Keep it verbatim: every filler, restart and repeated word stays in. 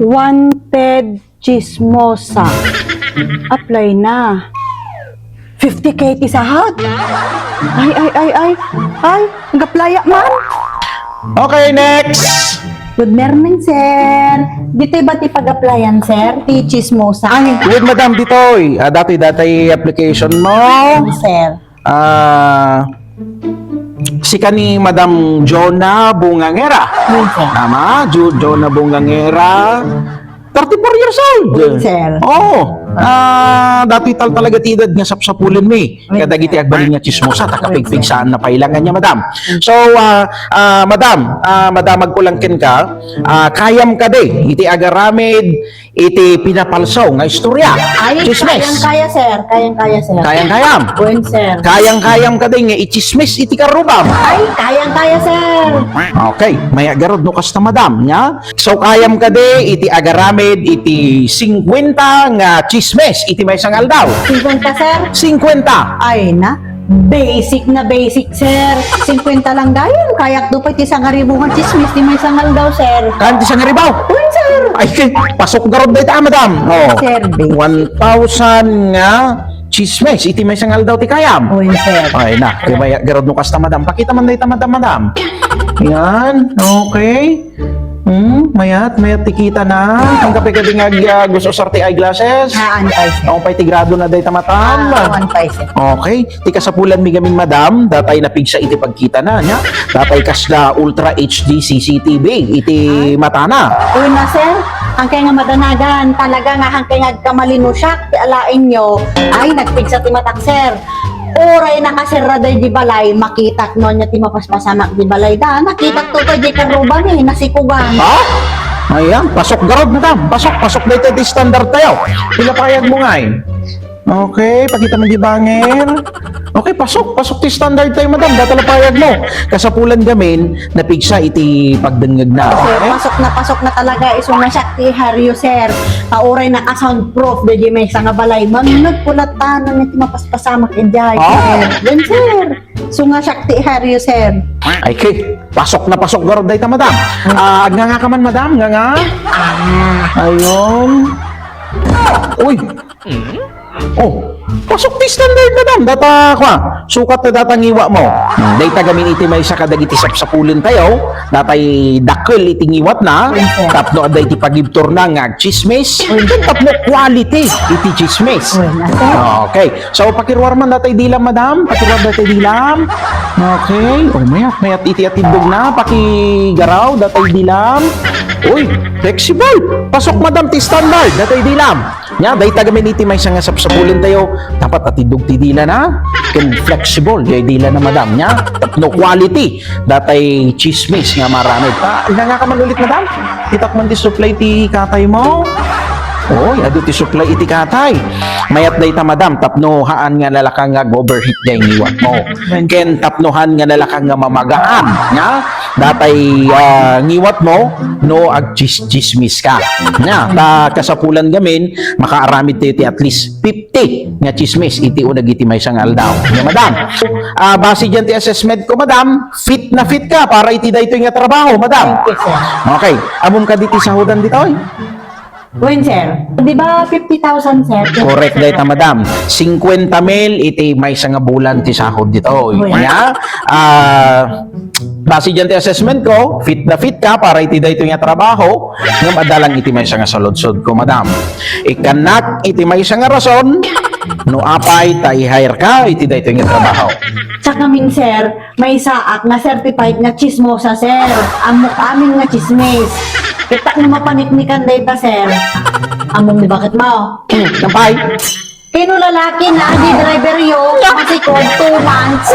Wanted chismosa. Apply na. Fifty K ti sahod. Ay, ay, ay, ay. Ay, nag-apply man. Okay, next. Good morning, sir. Ditoy ba ti pag-applyan, sir? Ti chismosa. Ay, good, madam, ditoy. Ah, dati, dati application mo. Sir. Ah, sika ni Madam Jonah Bungangera. Yes, sir. Tama? Jo-, Jonah Bungangera. Thirty-four years old. Yes, sir. Oo. Ah, dati tal talaga ti edad nga sapsapulen mi. Yes, sir. Kadagiti agbalin nga chismosa, ta kapigpigsaan na pay lang kaniak, madam. So, ah, ah, madam, ah, madamagko lang kenka, ah, kayam kadi iti agaramid iti pinapalsaw nga istorya. Ay, chismis. Kayang-kaya, sir. Kayang-kaya, sir. Kayang-kayam. Wen, sir. Kayang-kayam kadi nga ichismis iti karrubam. Ay, kayang-kaya, sir. Okay, mayat garud no kasta, madam, nya? So, kayam kadi iti agaramid iti singkwenta nga chismis iti maysa nga aldaw? Singkwenta, sir? Singkwenta. Ay, na. Basic na basic, sir. Singkwenta lang dayon. Kayak do pa iti sangaribu nga chismis ti maysa nga aldaw, sir. Kan ti sangaribu? Wen, sir. Ay, kay, pasok garud dayta, madam. Oh. Sir, basic. One thousand nga chismis iti maysa nga aldaw ti kayam. Wen, sir. Ay, na. Kay mayat garud no kasta, madam. Pakita man dayta, madam, madam. Yan. Okay. Hmm, mayat, mayat ti kitana. Anggapo kadi nga ag-, ah, gusto usar ti eyeglasses? Haan pay, sir. Awan pay ti gradona dayta matam. Ah, haan pay, sir. Okay. Ti kasapulanmi ngamin, madam, datay napigsa iti pagkitana, nya? Datay kasla Ultra H D C C T V iti matana. Una, sir, hankay nga madanagan, talaga nga hankay nga agkamalino siak ti alaenyo. Ay, nagpigsa ti matak, sir. Uray nakaserra daydi balay, makitak no ania ti mapaspasamak di balayda. Nakitak to daydi karrubam, eh, nasikugan. Ha? Ayan, pasok garud, madam. Pasok, pasok dayta ti standard tayo. Pila payag mo ngay? Okay, pakita mo di bangir. Okay, pasok, pasok ti standard tayo, madam. Data la payag mo. Kasapulan gamin, napigsa iti pagdengngegna. Sir, okay? Pasok na, pasok na talaga. Isu nga siak ti Harry, sir. Pauray naka-soundproof, daydi maysa nga balay. Mangngeg ko latta, no, iti mapaspasamak idiay, ha? Sir. Wen, sir. Isu nga siak ti Harry, sir. Ay, kay, pasok na pasok garud dayta, madam. Ah, agnganga ka man, madam? Nganga? Ah. Ayon. Uy. Oh, pasok ti standard, madam. Data, kwa, sukat na data ngiwat mo. Hmm, dayta gamin iti maysa kadagiti sapsapulen tayo. Datay dakkel iti ngiwatna. Yes, sir. Tapno adda iti pagibturna nga agchismis. Yes, sir. Tapno quality iti chismis. Yes, sir. Okay. So, pakiruar man datay dilam, madam. Pakiruar datay dilam. Okay. Oh, mayat, mayat iti atiddogna. Pakigaraw datay dilam. Uy, flexible. Pasok, madam, ti standard datay dilam. Nya, dayta gamin iti maysa nga sapsapulen tayo. Dapat atiddog ti dilana. Ken flexible, jay dilana, madam. Nya, tapno quality. Datay chismis nga maramid. Ah, ina nga ka man ulit, madam? Itak man ti supply ti katay mo? Oy, adu ti supply iti katay. Mayat dayta, madam, tapno haan nga nalaka nga ag-overheat jay ngiwat mo. Ken tapno haan nga nalaka nga mamagaan, nga datay, ah, ngiwat mo, no agchis-, chismis ka. Nga, ta kasapulan gamin, makaaramid tayo ti at least fifty nga chismis iti uneg iti maysa nga aldaw. Nga, madam, ah, base diyan ti assessment ko, madam, fit na fit ka para iti daytoy nga trabaho, madam. Thank you, sir. Okay. Ammom kadi ti sahodan ditoy? Wen, sir. Di ba fifty thousand, sir? Correct dayta, madam. Singkwenta mil iti maysa nga bulan ti sahod ditoy. Wen. Nya, ah, base diyan ti assessment ko, fit na fit ka para iti daytoy nga trabaho, ngem adda lang iti maysa nga saludsodko, madam. Ikkannak iti maysa nga rason no apay ta i-hire ka iti daytoy nga trabaho. Saka min, sir, maysaak nga certified nga chismosa, sir. Ammok amin nga chismis. Ket tapno mapaniknikan dayta, sir. Ammom ni bakit mo? Hmm, apay? Kano lalaki na, di driver yo, masikog, two months.